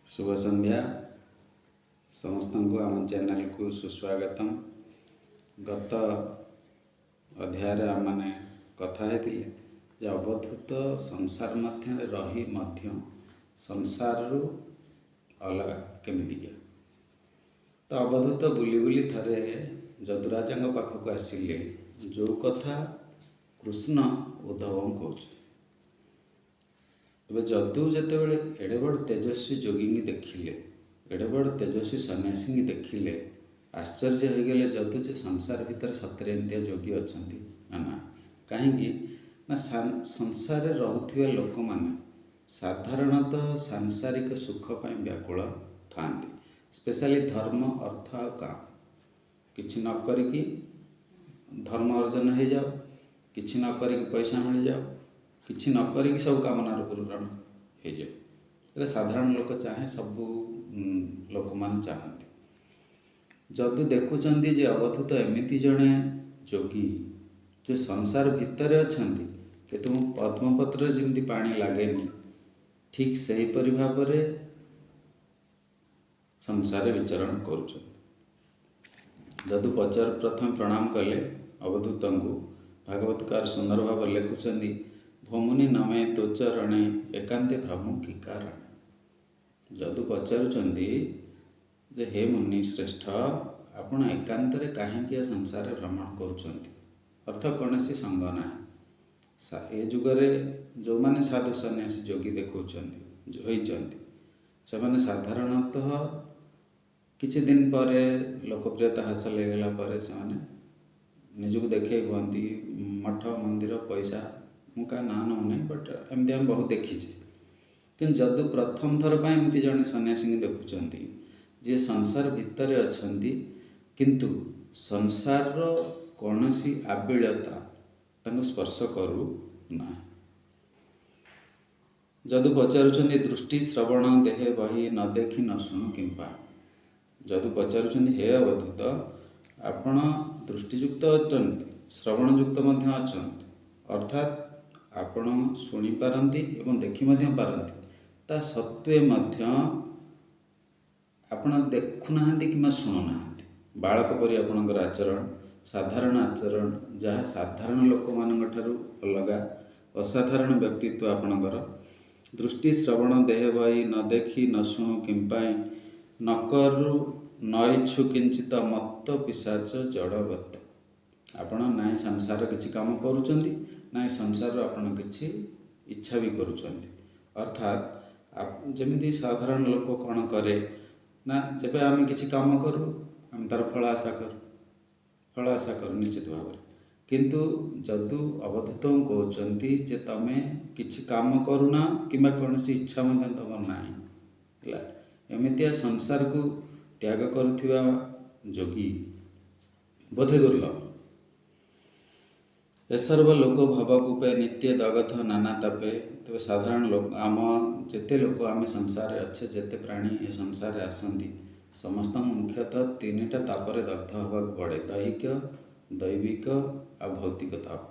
ଶୁଭ ସନ୍ଧ୍ୟା ସମସ୍ତଙ୍କୁ, ଆମ ଚ୍ୟାନେଲକୁ ସୁସ୍ୱାଗତମ। ଗତ ଅଧ୍ୟାୟରେ ଆମମାନେ କଥା ହେଇଥିଲେ ଯେ ଅବଧୂତ ସଂସାର ମଧ୍ୟରେ ରହି ମଧ୍ୟ ସଂସାରରୁ ଅଲଗା କେମିତିକା। ତ ଅବଧୂତ ବୁଲି ବୁଲି ଥରେ ଯଦୁରାଜାଙ୍କ ପାଖକୁ ଆସିଲେ, ଯେଉଁ କଥା କୃଷ୍ଣ ଉଦ୍ଧବଙ୍କୁ କହୁଛନ୍ତି। ଏବେ ଯଦୁ ଯେତେବେଳେ ଏଡ଼େ ବଡ଼ ତେଜସ୍ୱୀ ଯୋଗୀଙ୍କୁ ଦେଖିଲେ, ଏଡ଼େ ବଡ଼ ତେଜସ୍ୱୀ ସନ୍ନ୍ୟାସୀଙ୍କୁ ଦେଖିଲେ, ଆଶ୍ଚର୍ଯ୍ୟ ହୋଇଗଲେ ଯଦୁ ଯେ ସଂସାର ଭିତରେ ସତରେ ଏମିତିଆ ଯୋଗୀ ଅଛନ୍ତି ନା ନା। କାହିଁକି ନା ସଂସାରରେ ରହୁଥିବା ଲୋକମାନେ ସାଧାରଣତଃ ସାଂସାରିକ ସୁଖ ପାଇଁ ବ୍ୟାକୁଳ ଥାଆନ୍ତି, ସ୍ପେଶାଲି ଧର୍ମ, ଅର୍ଥ ଆଉ କାମ। କିଛି ନ କରିକି ଧର୍ମ ଅର୍ଜନ ହେଇଯାଉ, କିଛି ନ କରିକି ପଇସା ମିଳିଯାଉ, କିଛି ନ କରିକି ସବୁ କାମନାର ପୂରଣ ହେଇଯାଉ, ହେଲେ ସାଧାରଣ ଲୋକ ଚାହେଁ, ସବୁ ଲୋକମାନେ ଚାହାନ୍ତି। ଯଦି ଦେଖୁଛନ୍ତି ଯେ ଅବଧୂତ ଏମିତି ଜଣେ ଯୋଗୀ ଯେ ସଂସାର ଭିତରେ ଅଛନ୍ତି, କିନ୍ତୁ ମୁଁ ପଦ୍ମପତ୍ରରେ ଯେମିତି ପାଣି ଲାଗେନି, ଠିକ୍ ସେହିପରି ଭାବରେ ସଂସାରରେ ବିଚରଣ କରୁଛନ୍ତି। ଯଦୁ ପଚାର, ପ୍ରଥମେ ପ୍ରଣାମ କଲେ ଅବଧୂତଙ୍କୁ। ଭାଗବତକାର ସୁନ୍ଦର ଭାବରେ ଲେଖୁଛନ୍ତି, ଭୋମୁନି ନମେ ତୋଚରଣେ ଏକାନ୍ତେ ଭ୍ରମ କି କାରଣ। ଯଦୁ ପଚାରୁଛନ୍ତି ଯେ ହେ ମୁନି ଶ୍ରେଷ୍ଠ, ଆପଣ ଏକାନ୍ତରେ କାହିଁକି ଏ ସଂସାରରେ ଭ୍ରମଣ କରୁଛନ୍ତି? ଅର୍ଥ କୌଣସି ସଙ୍ଗ ନାହିଁ। ଏ ଯୁଗରେ ଯେଉଁମାନେ ସାଧୁ ସନ୍ନ୍ୟାସୀ ଯୋଗୀ ଦେଖାଉଛନ୍ତି ହୋଇଛନ୍ତି, ସେମାନେ ସାଧାରଣତଃ କିଛି ଦିନ ପରେ ଲୋକପ୍ରିୟତା ହାସଲ ହେଇଗଲା ପରେ ସେମାନେ ନିଜକୁ ଦେଖେଇ ହୁଅନ୍ତି, ମଠ ମନ୍ଦିର ପଇସା। ମୁଁ କାହା ନାଁ ନେଉନାହିଁ, ବଟ୍ ଏମିତି ଆମେ ବହୁତ ଦେଖିଛେ। କିନ୍ତୁ ଯଦି ପ୍ରଥମ ଥର ପାଇଁ ଏମିତି ଜଣେ ସନ୍ନ୍ୟାସୀଙ୍କୁ ଦେଖୁଛନ୍ତି ଯିଏ ସଂସାର ଭିତରେ ଅଛନ୍ତି, କିନ୍ତୁ ସଂସାରର କୌଣସି ଆବିଳତା ତାଙ୍କୁ ସ୍ପର୍ଶ କରୁନାହିଁ। ଯଦୁ ପଚାରୁଛନ୍ତି, ଦୃଷ୍ଟି ଶ୍ରବଣ ଦେହେ ବହି ନ ଦେଖି ନ ଶୁଣୁ କିମ୍ବା। ଯଦୁ ପଚାରୁଛନ୍ତି, ହେ ଅବଧୂତ, ଆପଣ ଦୃଷ୍ଟିଯୁକ୍ତ ଅଛନ୍ତି, ଶ୍ରବଣଯୁକ୍ତ ମଧ୍ୟ ଅଛନ୍ତି, ଅର୍ଥାତ୍ ଆପଣ ଶୁଣିପାରନ୍ତି ଏବଂ ଦେଖି ମଧ୍ୟ ପାରନ୍ତି, ତା ସତ୍ତ୍ୱେ ମଧ୍ୟ ଆପଣ ଦେଖୁନାହାନ୍ତି କିମ୍ବା ଶୁଣୁନାହାନ୍ତି। ବାଳକ ପରି ଆପଣଙ୍କର ଆଚରଣ, ସାଧାରଣ ଆଚରଣ, ଯାହା ସାଧାରଣ ଲୋକମାନଙ୍କ ଠାରୁ ଅଲଗା, ଅସାଧାରଣ ବ୍ୟକ୍ତିତ୍ୱ ଆପଣଙ୍କର। ଦୃଷ୍ଟି ଶ୍ରବଣ ଦେହ ବହି ନ ଦେଖି ନ ଶୁଣୁ କିମ୍ପାଇଁ, ନ କରୁ ନ ଇଚ୍ଛୁ କିଞ୍ଚିତ ମତ୍ତ ପିଶାଚ ଜଡ଼ବତ। ଆପଣ ନାଇଁ ସଂସାର କିଛି କାମ କରୁଛନ୍ତି, ନାଇଁ ସଂସାରରୁ ଆପଣ କିଛି ଇଚ୍ଛା ବି କରୁଛନ୍ତି। ଅର୍ଥାତ୍ ଯେମିତି ସାଧାରଣ ଲୋକ କ'ଣ କରେ ନା, ଯେବେ ଆମେ କିଛି କାମ କରୁ ଆମେ ତା'ର ଫଳ ଆଶା କରୁ, ଫଳ ଆଶା କରୁ ନିଶ୍ଚିତ ଭାବରେ। କିନ୍ତୁ ଯଦୁ ଅବଧୂତଙ୍କୁ କହୁଛନ୍ତି ଯେ ତମେ କିଛି କାମ କରୁନା କିମ୍ବା କୌଣସି ଇଚ୍ଛା ମଧ୍ୟ ତୁମର ନାହିଁ। ହେଲା ଏମିତିଆ ସଂସାରକୁ ତ୍ୟାଗ କରୁଥିବା ଯୋଗୀ ବୋଧେ ଦୁର୍ଲଭ। ଏସର୍ବ ଲୋକ ଭବକୂପେ ନିତ୍ୟ ଦଗଧ ନାନା ତାପେ। ତେବେ ସାଧାରଣ ଲୋକ, ଆମ ଯେତେ ଲୋକ ଆମେ ସଂସାରରେ ଅଛେ, ଯେତେ ପ୍ରାଣୀ ଏ ସଂସାରରେ ଆସନ୍ତି, ସମସ୍ତଙ୍କୁ ମୁଖ୍ୟତଃ ତିନିଟା ତାପରେ ଦଗ୍ଧ ହେବାକୁ ପଡ଼େ, ଦୈହିକ, ଦୈବିକ ଆଉ ଭୌତିକ ତାପ।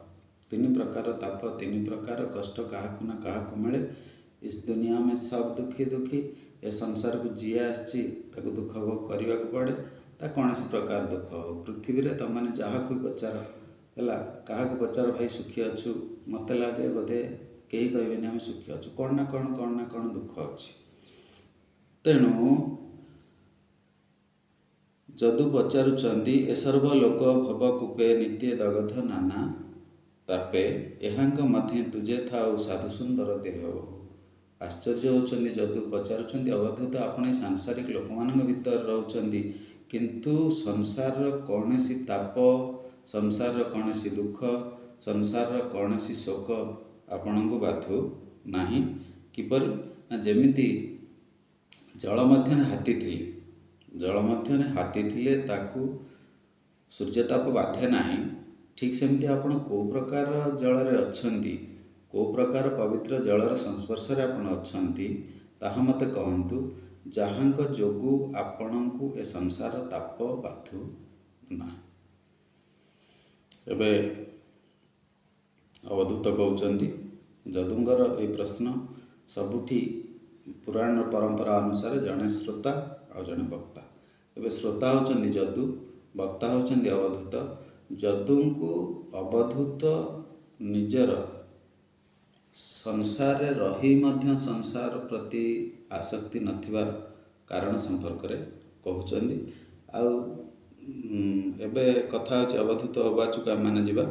ତିନି ପ୍ରକାର ତାପ, ତିନି ପ୍ରକାର କଷ୍ଟ କାହାକୁ ନା କାହାକୁ ମିଳେ। ଇସ୍ ଦୁନିଆ ମେ ସବ୍ ଦୁଃଖୀ ଦୁଃଖୀ। ଏ ସଂସାରକୁ ଯିଏ ଆସିଛି ତାକୁ ଦୁଃଖ ଭୋଗ କରିବାକୁ ପଡ଼େ, ତା କୌଣସି ପ୍ରକାର ଦୁଃଖ ହଉ। ପୃଥିବୀରେ ତୁମମାନେ ଯାହାକୁ ପଚାର, ହେଲା କାହାକୁ ପଚାର, ଭାଇ ସୁଖୀ ଅଛୁ? ମୋତେ ଲାଗେ ବୋଧେ କେହି କହିବେନି ଆମେ ସୁଖୀ ଅଛୁ। କ'ଣ ନା କ'ଣ, କ'ଣ ନା କ'ଣ ଦୁଃଖ ଅଛି। ତେଣୁ ଯଦୁ ପଚାରୁଛନ୍ତି, ଏ ସର୍ବ ଲୋକ ଭବକୂପେ ନିତ୍ୟ ଦଗଧ ନାନା ତାପେ, ଏହାଙ୍କ ମଧ୍ୟେ ତୁଜେ ଥାଉ ସାଧୁ ସୁନ୍ଦର ଦେହ। ଆଶ୍ଚର୍ଯ୍ୟ ହେଉଛନ୍ତି ଯଦୁ, ପଚାରୁଛନ୍ତି, ଅବଧୂତ, ଆପଣ ଏ ସାଂସାରିକ ଲୋକମାନଙ୍କ ଭିତରେ ରହୁଛନ୍ତି, କିନ୍ତୁ ସଂସାରର କୌଣସି ତାପ, ସଂସାରର କୌଣସି ଦୁଃଖ, ସଂସାରର କୌଣସି ଶୋକ ଆପଣଙ୍କୁ ବାଧୁ ନାହିଁ କିପରି? ନା ଯେମିତି ଜଳ ମଧ୍ୟରେ ହାତୀ ଥିଲେ, ଜଳ ମଧ୍ୟରେ ହାତୀ ଥିଲେ ତାକୁ ସୂର୍ଯ୍ୟତାପ ବାଧେ ନାହିଁ, ଠିକ୍ ସେମିତି ଆପଣ କେଉଁ ପ୍ରକାର ଜଳରେ ଅଛନ୍ତି, କେଉଁ ପ୍ରକାର ପବିତ୍ର ଜଳର ସଂସ୍ପର୍ଶରେ ଆପଣ ଅଛନ୍ତି ତାହା ମୋତେ କହନ୍ତୁ, ଯାହାଙ୍କ ଯୋଗୁଁ ଆପଣଙ୍କୁ ଏ ସଂସାର ତାପ ବାଧୁ ନାହିଁ। ଏବେ ଅବଧୂତ କହୁଛନ୍ତି, ଯଦୁଙ୍କର ଏଇ ପ୍ରଶ୍ନ ସବୁଠି ପୁରାଣର ପରମ୍ପରା ଅନୁସାରେ ଜଣେ ଶ୍ରୋତା ଆଉ ଜଣେ ବକ୍ତା। ଏବେ ଶ୍ରୋତା ହେଉଛନ୍ତି ଯଦୁ, ବକ୍ତା ହେଉଛନ୍ତି ଅବଧୂତ। ଯଦୁଙ୍କୁ ଅବଧୂତ ନିଜର ସଂସାରରେ ରହି ମଧ୍ୟ ସଂସାର ପ୍ରତି ଆସକ୍ତି ନଥିବାର କାରଣ ସମ୍ପର୍କରେ କହୁଛନ୍ତି। ଆଉ ଏବେ କଥା ହେଉଛି ଅବଧୂତ ଉବାଚକୁ ଆମେମାନେ ଯିବା।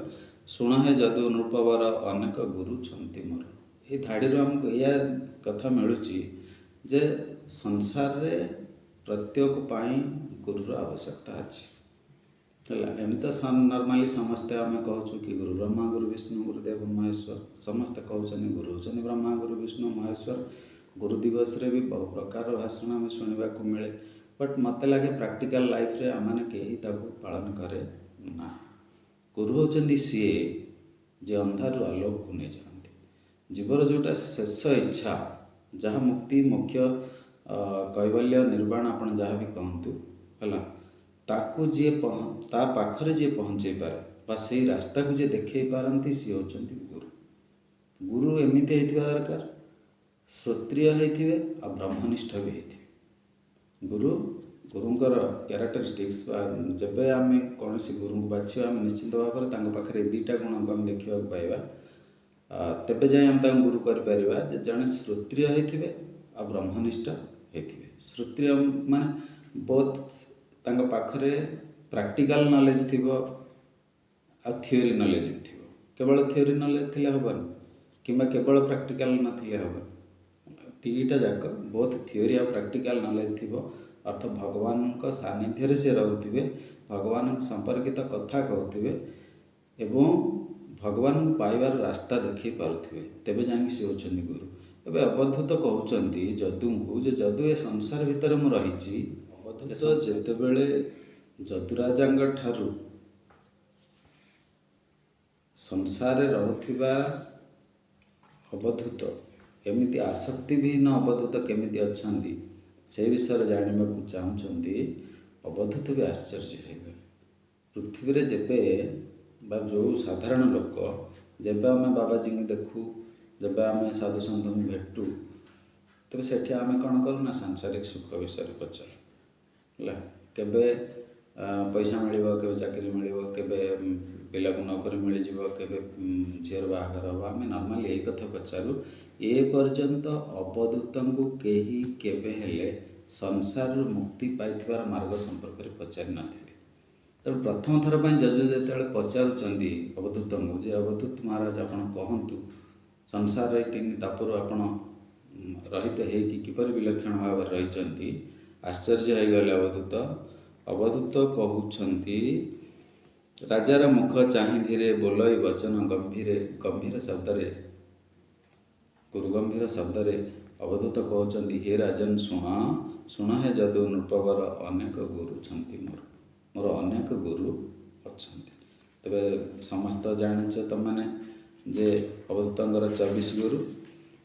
ଶୁଣ ହେ ଯଦୁ ନୃପବର, ଅନେକ ଗୁରୁ ଛନ୍ତି ମୋର। ଏଇ ଧାଡ଼ିରୁ ଆମକୁ ଏଇଆ କଥା ମିଳୁଛି ଯେ ସଂସାରରେ ପ୍ରତ୍ୟେକ ପାଇଁ ଗୁରୁର ଆବଶ୍ୟକତା ଅଛି। ହେଲା, ଏମିତି ତ ନର୍ମାଲି ସମସ୍ତେ ଆମେ କହୁଛୁ କି ଗୁରୁ ବ୍ରହ୍ମା ଗୁରୁ ବିଷ୍ଣୁ ଗୁରୁଦେବ ମହେଶ୍ୱର। ସମସ୍ତେ କହୁଛନ୍ତି ଗୁରୁ ହେଉଛନ୍ତି ବ୍ରହ୍ମା ଗୁରୁ ବିଷ୍ଣୁ ମହେଶ୍ୱର। ଗୁରୁ ଦିବସରେ ବି ବହୁ ପ୍ରକାରର ଭାଷଣ ଆମେ ଶୁଣିବାକୁ ମିଳେ। ବଟ୍ ମୋତେ ଲାଗେ ପ୍ରାକ୍ଟିକାଲ ଲାଇଫରେ ଆମମାନେ କେହି ତାକୁ ପାଳନ କରେ ନା। ଗୁରୁ ହେଉଛନ୍ତି ସିଏ ଯିଏ ଅନ୍ଧାରରୁ ଆଲୋକକୁ ନେଇଯାଆନ୍ତି। ଜୀବର ଯେଉଁଟା ଶେଷ ଇଚ୍ଛା, ଯାହା ମୁକ୍ତି, ମୋକ୍ଷ, କୈବଲ୍ୟ, ନିର୍ବାଣ, ଆପଣ ଯାହା ବି କହନ୍ତୁ, ହେଲା, ତାକୁ ଯିଏ ତା ପାଖରେ ଯିଏ ପହଞ୍ଚେଇ ପାରେ ବା ସେଇ ରାସ୍ତାକୁ ଯିଏ ଦେଖେଇ ପାରନ୍ତି, ସିଏ ହେଉଛନ୍ତି ଗୁରୁ। ଗୁରୁ ଏମିତି ହେଇଥିବା ଦରକାର, ଶ୍ରୋତ୍ରିୟ ହେଇଥିବେ ଆଉ ବ୍ରହ୍ମନିଷ୍ଠ ବି ହେଇଥିବେ। ଗୁରୁଙ୍କର କ୍ୟାରେକ୍ଟରିଷ୍ଟିକ୍ସ ବା ଯେବେ ଆମେ କୌଣସି ଗୁରୁଙ୍କୁ ବାଛିବା, ଆମେ ନିଶ୍ଚିନ୍ତ ଭାବରେ ତାଙ୍କ ପାଖରେ ଏ ଦୁଇଟା ଗୁଣକୁ ଆମେ ଦେଖିବାକୁ ପାଇବା, ତେବେ ଯାଇ ଆମେ ତାଙ୍କୁ ଗୁରୁ କରିପାରିବା। ଯେ ଜଣେ ଶ୍ରୋତ୍ରିୟ ହେଇଥିବେ ଆଉ ବ୍ରହ୍ମନିଷ୍ଠ ହେଇଥିବେ। ଶ୍ରୋତ୍ରିୟ ମାନେ ବୋଥ୍ ତାଙ୍କ ପାଖରେ ପ୍ରାକ୍ଟିକାଲ ନଲେଜ ଥିବ ଆଉ ଥିଓରି ନଲେଜ ବି ଥିବ। କେବଳ ଥିଓରି ନଲେଜ ଥିଲେ ହେବନି କିମ୍ବା କେବଳ ପ୍ରାକ୍ଟିକାଲ ନଥିଲେ ହେବନି। ଦୁଇଟା ଯାକ, ବୋଥ୍ ଥିଓରି ଆଉ ପ୍ରାକ୍ଟିକାଲ ନଲେଜ ଥିବ। ଅର୍ଥ ଭଗବାନଙ୍କ ସାନ୍ନିଧ୍ୟରେ ସେ ରହୁଥିବେ, ଭଗବାନଙ୍କ ସମ୍ପର୍କିତ କଥା କହୁଥିବେ ଏବଂ ଭଗବାନଙ୍କୁ ପାଇବାର ରାସ୍ତା ଦେଖାଇ ପାରୁଥିବେ, ତେବେ ଯାଇକି ସେ ହେଉଛନ୍ତି ଗୁରୁ। ଏବେ ଅବଧୂତ କହୁଛନ୍ତି ଯଦୁଙ୍କୁ ଯେ ଯଦୁ, ଏ ସଂସାର ଭିତରେ ମୁଁ ରହିଛି। ଅବଧୂତ ଯେତେବେଳେ ଯଦୁରାଜାଙ୍କ ଠାରୁ ସଂସାରରେ ରହୁଥିବା ଅବଧୂତ ଏମିତି ଆସକ୍ତିବିହୀନ ଅବଧୂତ କେମିତି ଅଛନ୍ତି, ସେ ବିଷୟରେ ଜାଣିବାକୁ ଚାହୁଁଛନ୍ତି, ଅବଧୂତ ବି ଆଶ୍ଚର୍ଯ୍ୟ ହେଇଗଲେ। ପୃଥିବୀରେ ଯେବେ ବା ଯେଉଁ ସାଧାରଣ ଲୋକ, ଯେବେ ଆମେ ବାବାଜୀଙ୍କୁ ଦେଖୁ, ଯେବେ ଆମେ ସାଧୁସନ୍ଥଙ୍କୁ ଭେଟୁ, ତେବେ ସେଠି ଆମେ କ'ଣ କରୁ ନା ସାଂସାରିକ ସୁଖ ବିଷୟରେ ପଚାରୁ। ହେଲା, କେବେ ପଇସା ମିଳିବ, କେବେ ଚାକିରି ମିଳିବ, କେବେ ପିଲାକୁ ନୌକରି ମିଳିଯିବ, କେବେ ଝିଅର ବାହାଘର ହେବ, ଆମେ ନର୍ମାଲି ଏଇ କଥା ପଚାରୁ। ଏ ପର୍ଯ୍ୟନ୍ତ ଅବଧୂତଙ୍କୁ କେହି କେବେ ହେଲେ ସଂସାରରୁ ମୁକ୍ତି ପାଇଥିବାର ମାର୍ଗ ସମ୍ପର୍କରେ ପଚାରି ନଥିଲେ। ତେଣୁ ପ୍ରଥମ ଥର ପାଇଁ ଯଜୁ ଯେତେବେଳେ ପଚାରୁଛନ୍ତି ଅବଧୂତଙ୍କୁ ଯେ ଅବଧୂତ ମହାରାଜ, ଆପଣ କହନ୍ତୁ, ସଂସାରର ଏଇ ତିନି ତାପରୁ ଆପଣ ରହିତ ହେଇକି କିପରି ବିଲକ୍ଷଣ ଭାବରେ ରହିଛନ୍ତି? ଆଶ୍ଚର୍ଯ୍ୟ ହେଇଗଲେ ଅବଧୂତ। ଅବଧୂତ କହୁଛନ୍ତି, ରାଜାର ମୁଖ ଚାହିଁ ଧୀରେ ବୋଲଇ ବଚନ ଗମ୍ଭୀରେ। ଗମ୍ଭୀର ଶବ୍ଦରେ, ଗୁରୁ ଗମ୍ଭୀର ଶବ୍ଦରେ ଅବଧୂତ କହୁଛନ୍ତି, ହେ ରାଜନ ଶୁଣ, ଶୁଣ ହେ ଯଦୁ ନୃପବର, ଅନେକ ଗୁରୁ ଛନ୍ତି ମୋର। ମୋର ଅନେକ ଗୁରୁ ଅଛନ୍ତି। ତେବେ ସମସ୍ତ ଜାଣିଛ ତମାନେ ଯେ ଅବଧୂତଙ୍କର 24 ଗୁରୁ।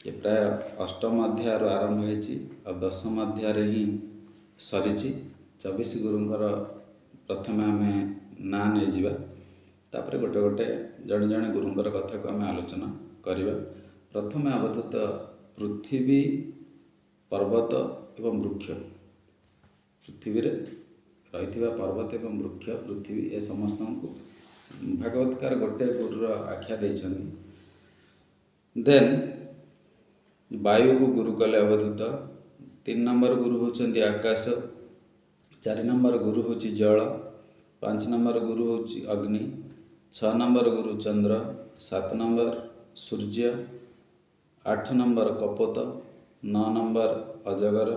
ଏ ପ୍ରାୟ ଅଷ୍ଟମ ଅଧ୍ୟାୟରୁ ଆରମ୍ଭ ହେଇଛି ଆଉ ଦଶମ ଅଧ୍ୟାୟରେ ହିଁ ସରିଛି। 24 ଗୁରୁଙ୍କର ପ୍ରଥମେ ଆମେ ନାଁ ନେଇଯିବା, ତାପରେ ଗୋଟେ ଗୋଟେ ଜଣେ ଜଣେ ଗୁରୁଙ୍କର କଥାକୁ ଆମେ ଆଲୋଚନା କରିବା। ପ୍ରଥମେ ଅବଧୂତ ପୃଥିବୀ, ପର୍ବତ ଏବଂ ବୃକ୍ଷ, ପୃଥିବୀରେ ରହିଥିବା ପର୍ବତ ଏବଂ ବୃକ୍ଷ, ପୃଥିବୀ, ଏ ସମସ୍ତଙ୍କୁ ଭାଗବତକାର ଗୋଟେ ଗୁରୁର ଆଖ୍ୟା ଦେଇଛନ୍ତି। ଦେନ୍ ବାୟୁକୁ ଗୁରୁ କଲେ ଅବଧୂତ। 3 ନମ୍ବର ଗୁରୁ ହେଉଛନ୍ତି ଆକାଶ। 4 ନମ୍ବର ଗୁରୁ ହେଉଛି ଜଳ। 5 ନମ୍ବର ଗୁରୁ ହେଉଛି ଅଗ୍ନି। 6 ନମ୍ବର ଗୁରୁ ଚନ୍ଦ୍ର। 7 ନମ୍ବର ସୂର୍ଯ୍ୟ। 8 ନମ୍ବର କପୋତ। 9 ନମ୍ବର ଅଜଗର।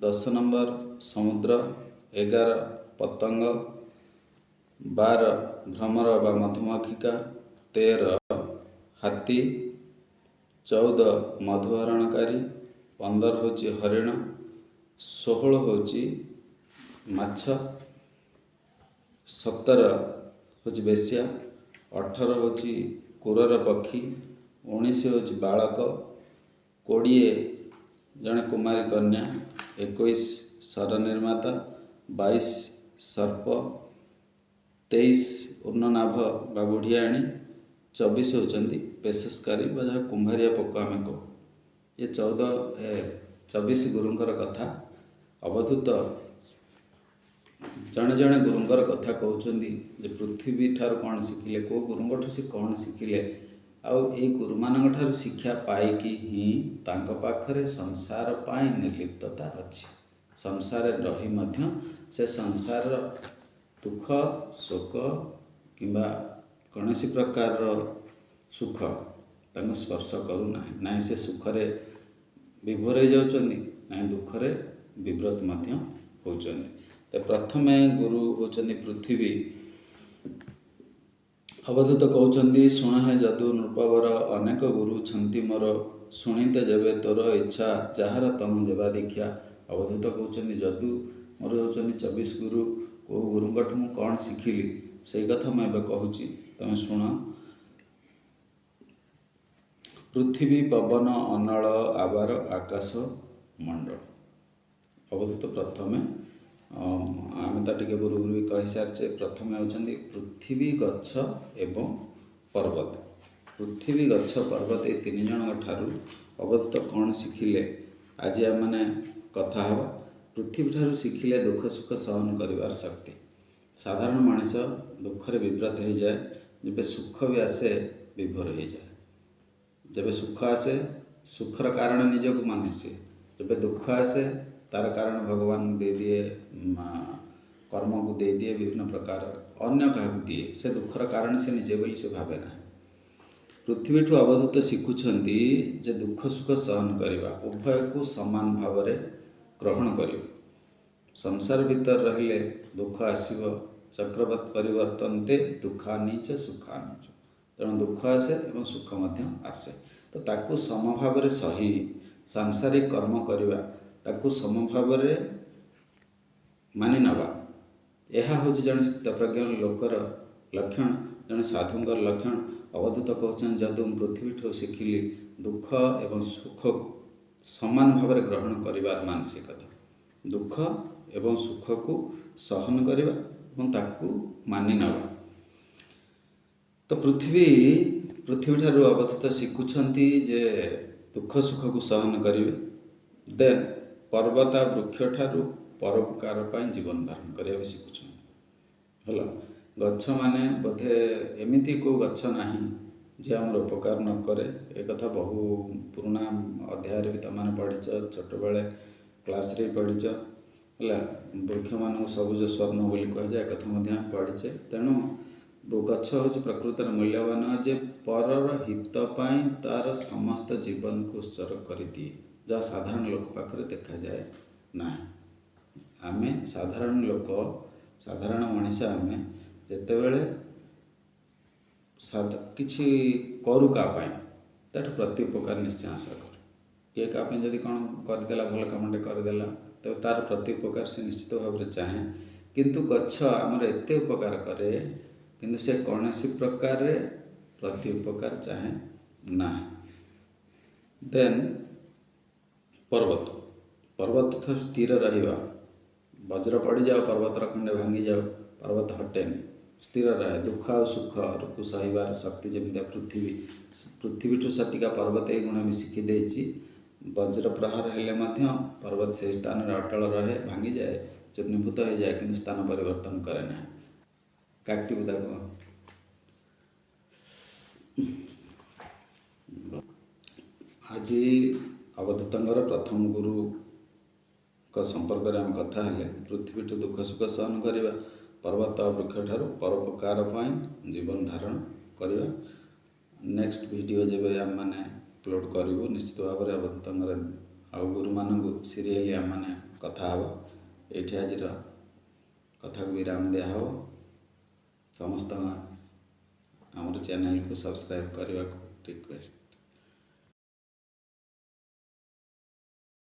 10 ନମ୍ବର ସମୁଦ୍ର। 11 ପତଙ୍ଗ। 12 ଭ୍ରମର ବା ମଧୁମକ୍ଷିକା। 13 ହାତୀ। 14 ମଧୁହରଣକାରୀ। 15 ହେଉଛି ହରିଣ। 16 ହେଉଛି ମାଛ। 17 ହେଉଛି ବେଶ୍ୟା। 18 ହେଉଛି କୁରର ପକ୍ଷୀ। 19 ହେଉଛି ବାଳକ। 20 ଜଣେ କୁମାରୀ କନ୍ୟା। 21 ଶର ନିର୍ମାତା। 22 ସର୍ପ। 23 ଉର୍ଣ୍ଣନାଭ ବା ବୁଢ଼ିଆଣୀ। 24 ହେଉଛନ୍ତି ପେଶସ୍କାରୀ ବା ଯାହା କୁମ୍ଭାରିଆ ପୋକ ଆମେ କହୁ। ଏ 24 ଗୁରୁଙ୍କର କଥା ଅବଧୂତ ଜଣେ ଜଣେ ଗୁରୁଙ୍କର କଥା କହୁଛନ୍ତି ଯେ ପୃଥିବୀ ଠାରୁ କ'ଣ ଶିଖିଲେ, କେଉଁ ଗୁରୁଙ୍କଠୁ ସେ କ'ଣ ଶିଖିଲେ, ଆଉ ଏଇ ଗୁରୁମାନଙ୍କ ଠାରୁ ଶିକ୍ଷା ପାଇକି ହିଁ ତାଙ୍କ ପାଖରେ ସଂସାର ପାଇଁ ନିର୍ଲିପ୍ତତା ଅଛି। ସଂସାରରେ ରହି ମଧ୍ୟ ସେ ସଂସାରର ଦୁଃଖ, ଶୋକ କିମ୍ବା କୌଣସି ପ୍ରକାରର ସୁଖ ତାଙ୍କୁ ସ୍ପର୍ଶ କରୁନାହିଁ। ନାହିଁ ସେ ସୁଖରେ ବିଭୋର ହେଇଯାଉଛନ୍ତି, ନାହିଁ ଦୁଃଖରେ ବିବ୍ରତ ମଧ୍ୟ ହେଉଛନ୍ତି। ତ ପ୍ରଥମେ ଗୁରୁ ହେଉଛନ୍ତି ପୃଥିବୀ। ଅବଧୂତ କହୁଛନ୍ତି, ଶୁଣ ହେ ଯଦୁ ନୃପବର, ଅନେକ ଗୁରୁ ଛନ୍ତି ମୋର, ଶୁଣିତେ ଯେବେ ତୋର ଇଚ୍ଛା, ଯାହାର ତହୁଁ ଯେବା ଦୀକ୍ଷା। ଅବଧୂତ କହୁଛନ୍ତି ଯଦୁ ମୋର ହେଉଛନ୍ତି 24 ଗୁରୁ, କେଉଁ ଗୁରୁଙ୍କଠୁ ମୁଁ କ'ଣ ଶିଖିଲି ସେଇ କଥା ମୁଁ ଏବେ କହୁଛି, ତମେ ଶୁଣ। ପୃଥିବୀ ପବନ ଅନଳ ଆବାର ଆକାଶ ମଣ୍ଡଳ। ଅବଧୂତ ପ୍ରଥମେ ଆମେ ତ ଟିକେ ପୂର୍ବରୁ ବି କହିସାରିଛେ, ପ୍ରଥମେ ହେଉଛନ୍ତି ପୃଥିବୀ, ଗଛ ଏବଂ ପର୍ବତ। ପୃଥିବୀ, ଗଛ, ପର୍ବତ ଏ ତିନି ଜଣଙ୍କ ଠାରୁ ଅବଧୂତ କ'ଣ ଶିଖିଲେ ଆଜି ଆମେମାନେ କଥା ହେବା। ପୃଥିବୀ ଠାରୁ ଶିଖିଲେ ଦୁଃଖ ସୁଖ ସହନ କରିବାର ଶକ୍ତି। ସାଧାରଣ ମଣିଷ ଦୁଃଖରେ ବିବ୍ରତ ହେଇଯାଏ, ଯେବେ ସୁଖ ବି ଆସେ ବିଭୋର ହେଇଯାଏ। ଯେବେ ସୁଖ ଆସେ ସୁଖର କାରଣ ନିଜକୁ ମାନେ ସିଏ, ଯେବେ ଦୁଃଖ ଆସେ ତାର କାରଣ ଭଗବାନ ଦେଇଦିଏ, କର୍ମକୁ ଦେଇଦିଏ, ବିଭିନ୍ନ ପ୍ରକାର ଅନ୍ୟ କାହାକୁ ଦିଏ, ସେ ଦୁଃଖର କାରଣ ସେ ନିଜେ ବୋଲି ସେ ଭାବେ ନାହିଁ। ପୃଥିବୀଠୁ ଅବଧୂତ ଶିଖୁଛନ୍ତି ଯେ ଦୁଃଖ ସୁଖ ସହନ କରିବା, ଉଭୟକୁ ସମାନ ଭାବରେ ଗ୍ରହଣ କରିବ। ସଂସାର ଭିତରେ ରହିଲେ ଦୁଃଖ ଆସିବ, ଚକ୍ରବତ୍ ପରିବର୍ତ୍ତନ୍ତେ ଦୁଃଖାନିଚ ସୁଖାନିଚ। ତେଣୁ ଦୁଃଖ ଆସେ ଏବଂ ସୁଖ ମଧ୍ୟ ଆସେ, ତ ତାକୁ ସମଭାବରେ ସହି ସାଂସାରିକ କର୍ମ କରିବା, ତାକୁ ସମଭାବରେ ମାନି ନେବା, ଏହା ହେଉଛି ଜଣେ ସ୍ଥିତପ୍ରଜ୍ଞ ଲୋକର ଲକ୍ଷଣ, ଜଣେ ସାଧୁଙ୍କର ଲକ୍ଷଣ। ଅବଧୂତ କହୁଛନ୍ତି ଯଦୁ ମୁଁ ପୃଥିବୀଠୁ ଶିଖିଲି ଦୁଃଖ ଏବଂ ସୁଖକୁ ସମାନ ଭାବରେ ଗ୍ରହଣ କରିବାର ମାନସିକତା, ଦୁଃଖ ଏବଂ ସୁଖକୁ ସହନ କରିବା ଏବଂ ତାକୁ ମାନି ନେବା। ତ ପୃଥିବୀଠାରୁ ଅବଧୂତ ଶିଖୁଛନ୍ତି ଯେ ଦୁଃଖ ସୁଖକୁ ସହନ କରିବେ। ଦେନ୍ ପର୍ବତ ବୃକ୍ଷ ଠାରୁ ପରୋପକାର ପାଇଁ ଜୀବନ ଧାରଣ କରିବାକୁ ଶିଖୁଛନ୍ତି। ହେଲା, ଗଛମାନେ ବୋଧେ ଏମିତି କେଉଁ ଗଛ ନାହିଁ ଯେ ଆମର ଉପକାର ନ କରେ। ଏ କଥା ବହୁ ପୁରୁଣା ଅଧ୍ୟାୟରେ ବି ତୁମେମାନେ ପଢ଼ିଛ, ଛୋଟବେଳେ କ୍ଲାସ୍ରେ ବି ପଢ଼ିଛ। ହେଲା, ବୃକ୍ଷମାନଙ୍କୁ ସବୁଜ ସ୍ୱର୍ଣ୍ଣ ବୋଲି କୁହାଯାଏ, ଏ କଥା ମଧ୍ୟ ଆମେ ପଢ଼ିଛେ। ତେଣୁ ଗଛ ହେଉଛି ପ୍ରକୃତରେ ମୂଲ୍ୟବାନ, ଯେ ପରର ହିତ ପାଇଁ ତାର ସମସ୍ତ ଜୀବନକୁ ଉତ୍ସର୍ଗ କରିଦିଏ, ଯାହା ସାଧାରଣ ଲୋକ ପାଖରେ ଦେଖାଯାଏ ନାହିଁ। ଆମେ ସାଧାରଣ ଲୋକ, ସାଧାରଣ ମଣିଷ, ଆମେ ଯେତେବେଳେ କିଛି କରୁ କାହା ପାଇଁ, ତାଠୁ ପ୍ରତି ଉପକାର ନିଶ୍ଚୟ ଆଶା କରୁ। କିଏ କାହା ପାଇଁ ଯଦି କ'ଣ କରିଦେଲା, ଭଲ କାମଟେ କରିଦେଲା, ତ ତାର ପ୍ରତି ଉପକାର ସେ ନିଶ୍ଚିତ ଭାବରେ ଚାହେଁ। କିନ୍ତୁ ଗଛ ଆମର ଏତେ ଉପକାର କରେ, କିନ୍ତୁ ସେ କୌଣସି ପ୍ରକାରରେ ପ୍ରତି ଉପକାର ଚାହେଁ ନାହିଁ। ଦେନ୍ ପର୍ବତ, ପର୍ବତ ସ୍ଥିର ରହିବା, ବଜ୍ର ପଡ଼ିଯାଉ ପର୍ବତର ଖଣ୍ଡେ ଭାଙ୍ଗିଯାଉ, ପର୍ବତ ହଟେନି, ସ୍ଥିର ରହେ। ଦୁଃଖ ଆଉ ସୁଖକୁ ସହିବାର ଶକ୍ତି ଯେମିତି ପୃଥିବୀଠୁ ସତିକା ପର୍ବତ ଏଇ ଗୁଣ ବି ଶିଖି ଦେଇଛି। ବଜ୍ର ପ୍ରହାର ହେଲେ ମଧ୍ୟ ପର୍ବତ ସେହି ସ୍ଥାନରେ ଅଟଳ ରହେ, ଭାଙ୍ଗିଯାଏ, ଚୂର୍ଣ୍ଣୀଭୂତ ହେଇଯାଏ, କିନ୍ତୁ ସ୍ଥାନ ପରିବର୍ତ୍ତନ କରେ ନାହିଁ। କାଟିବୁ ତାକୁ। ଆଜି ଅବଧୂତଙ୍କର ପ୍ରଥମ ଗୁରୁଙ୍କ ସମ୍ପର୍କରେ ଆମେ କଥା ହେଲେ। ପୃଥିବୀଠୁ ଦୁଃଖ ସୁଖ ସହନ କରିବା, ପର୍ବତ ବୃକ୍ଷ ଠାରୁ ପରୋପକାର ପାଇଁ ଜୀବନ ଧାରଣ କରିବା। ନେକ୍ସଟ ଭିଡ଼ିଓ ଯେବେ ଆମେମାନେ ଅପଲୋଡ଼ କରିବୁ, ନିଶ୍ଚିତ ଭାବରେ ଅବଧୂତଙ୍କର ଆଉ ଗୁରୁମାନଙ୍କୁ ସିରିଏଲି ଆମେମାନେ କଥା ହେବା। ଏଇଠି ଆଜିର କଥାକୁ ବିରାମ ଦିଆହେବ। ସମସ୍ତଙ୍କ ଆମର ଚ୍ୟାନେଲକୁ ସବସ୍କ୍ରାଇବ୍ କରିବାକୁ ରିକ୍ୱେଷ୍ଟ।